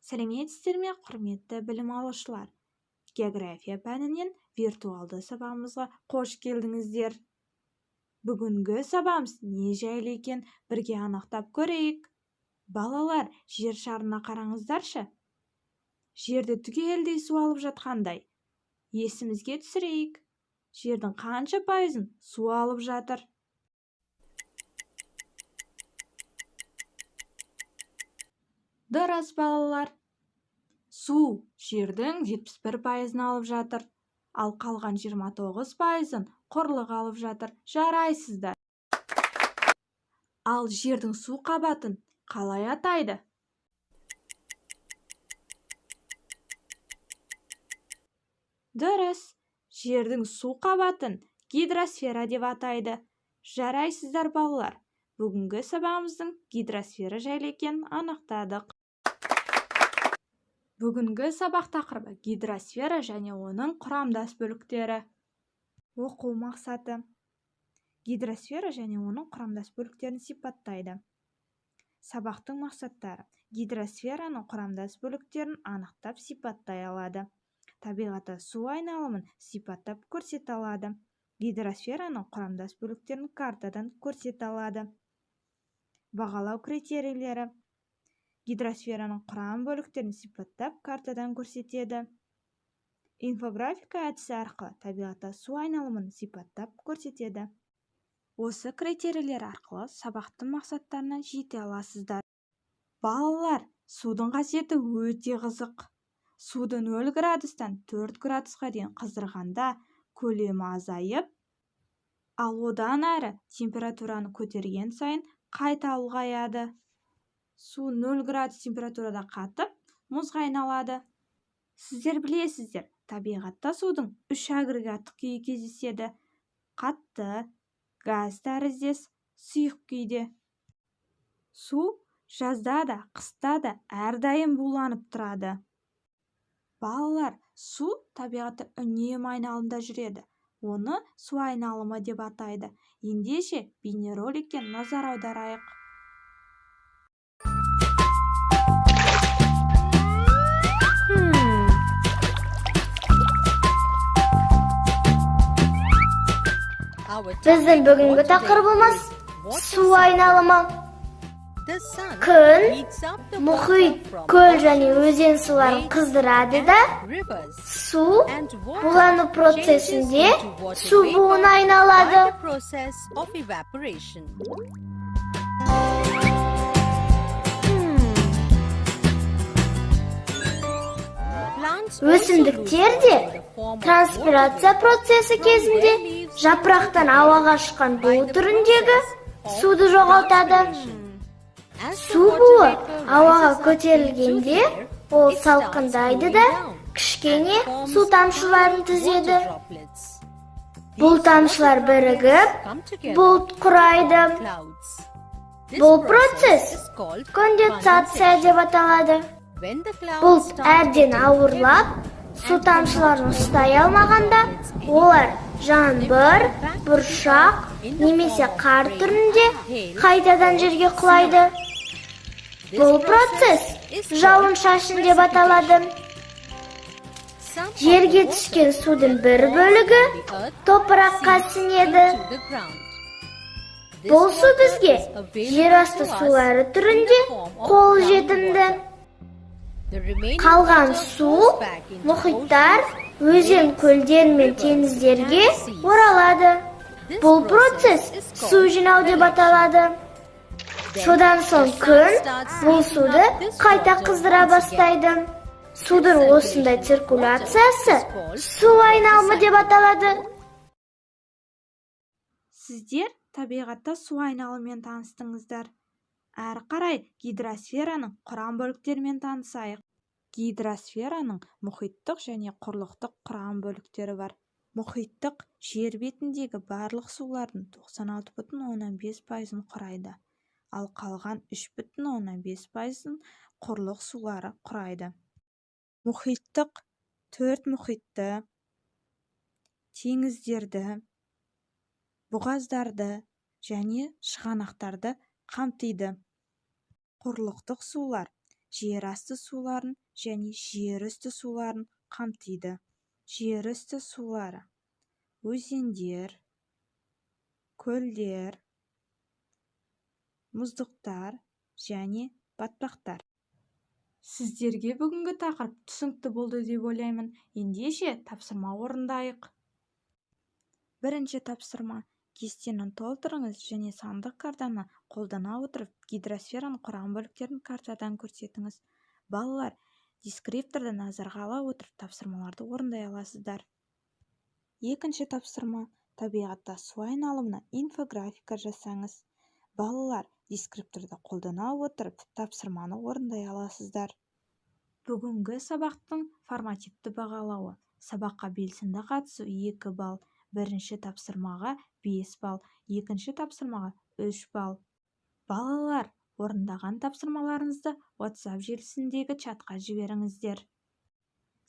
Сәлеметсіздер ме, құрметті білім алушылар! География пәнінен виртуалды сабағымызға қош келдіңіздер. Бүгінгі сабағымыз не жайлы екен, бірге анықтап көрейік. Балалар, жер шарына қараңыздаршы. Жерді түгелдей су алып жатқандай. Есімізге түсірейік. Жердің қанша пайызын су алып жатыр? Дұрыс, балалар. Су жердің 71%-ын алып жатыр, ал қалған 29%-ын құрлық алып жатыр. Жарайсыздар. Ал жердің су қабатын қалай атайды? Дұрыс, жердің су қабатын гидросфера деп атайды. Жарайсыздар, балалар. Бүгінгі сабағымыздың гидросфера жайлы екенін анықтадық. Бүгінгі сабақ тақырыбы гидросфера және оның құрамдас бөліктері. Оқу мақсаты: гидросфера және оның құрамдас бөліктерін сипаттайды. Сабақтың мақсаттары: гидросфераның құрамдас бөліктерін анықтап сипаттай алады. Табиғатта су айналымын сипаттап көрсете алады. Гидросфераның құрамдас бөліктерін картадан көрсете алады. Бағалау критерийлері: гидросфераның құрам бөліктерін сипаттап картадан көрсетеді. Инфографика әдісі арқылы табиғатта су айналымын сипаттап көрсетеді. Осы критерийлер арқылы сабақтың мақсаттарына жете аласыздар. Балалар, судың қасиеті өте қызық. Суды 0 градустан 4 градусқа дейін қыздырғанда көлемі азайып, ал одан әрі температураны көтерген сайын қайта ұлғаяды. Су 0 градус температурада қатып, мұзға айналады. Сіздер білесіздер, табиғатта судың 3 агрегаттық күйі кездеседі: қатты, газ тәріздес, сұйық күйде. Су жазда да, қыста да әрдайым буланып тұрады. Балалар, су табиғатта үнемі айналымда жүреді. Оны су айналымы деп атайды. Ендеше бейнероликке назар аударайық. Біздің бүгінгі тақырыбымыз су айналымы. Күн мұхит, көл және өзен суларын қыздырады да, су булану процесінде су буына айналады. Өсімдіктер де транспирация процесі кезінде жапырақтан ауаға шыққан бу түріндегі суды жоғалтады. Су буы ауаға көтерілгенде ол салқындайды да кішкене су тамшыларын түзеді. Бұл тамшылар бірігіп бұлт құрайды. Бұл процесс конденсация деп аталады. Бұлт әбден ауырлап, су тамшыларын ұстай алмағанда, олар жаңбыр, бұршақ немесе қар түрінде қайтадан жерге құлайды. Бұл процесс жауын-шашын деп аталады. Жерге түскен судың бір бөлігі топыраққа сіңеді. Бұл су бізге жерасты сулары түрінде қол жетімді. Қалған су мұхиттар, өзен, көлдер мен теңіздерге оралады. Бұл процесс су жинау деп аталады. Содан соң күн бұл суды қайта қыздыра бастайды. Судың осындай циркуляциясы су айналымы деп аталады. Сіздер табиғатта су айналымымен таныстыңыздар. Әрі қарай гидросфераның құрам бөліктерімен танысайық. Гидросфераның мұхиттық және құрлықтық құрам бөліктері бар. Мұхиттық жер бетіндегі барлық сулардың 96,5%-ын құрайды, ал қалған 3,5%-ын құрлық сулары құрайды. Мұхиттық төрт мұхитты, теңіздерді, бұғаздарды және шығанақтарды қамтиды. Құрлықтық сулар Жер асты суларын және жер үсті суларын қамтиды. Жер үсті сулары: өзендер, көлдер, мұздықтар және батпақтар. Сіздерге бүгінгі тақырып түсінікті болды деп ойлаймын. Ендеше, тапсырма орындайық. Бірінші тапсырма: кестені толтырыңыз және сандық картаны қолдана отырып, гидросфераның құрам бөліктерін картадан көрсетіңіз. Балалар, дескрипторды назарға ала отырып, тапсырмаларды орындай аласыздар. Екінші тапсырма: табиғатта су айналымына инфографика жасаңыз. Балалар, дескрипторды қолдана отырып, тапсырманы орындай аласыздар. Бүгінгі сабақтың формативті бағалауы: сабаққа белсенді қатысу – 2 балл, бірінші тапсырмаға – 5 балл, екінші тапсырмаға – 3 балл. Балалар, орындаған тапсырмаларыңызды WhatsApp желісіндегі чатқа жіберіңіздер.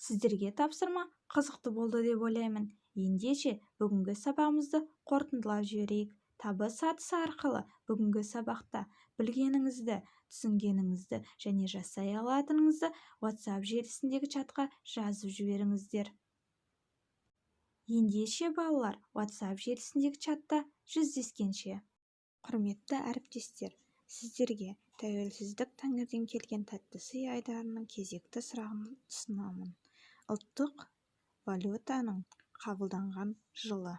Сіздерге тапсырма қызықты болды деп ойлаймын. Ендеше, бүгінгі сабағымызды қорытындылап жіберейік. Табыс сатысы арқылы бүгінгі сабақта білгеніңізді, түсінгеніңізді және жасай алатыныңызды WhatsApp желісіндегі чатқа жазып жіберіңіздер. Ендеше, балалар, WhatsApp желісіндегі чатта жүздескенше! Құрметті әріптестер, сіздерге «Тәуелсіздік тәңірден келген тәтті сый» айдарының кезекті сұрағын ұсынамын. Ұлттық валютаның қабылданған жылы.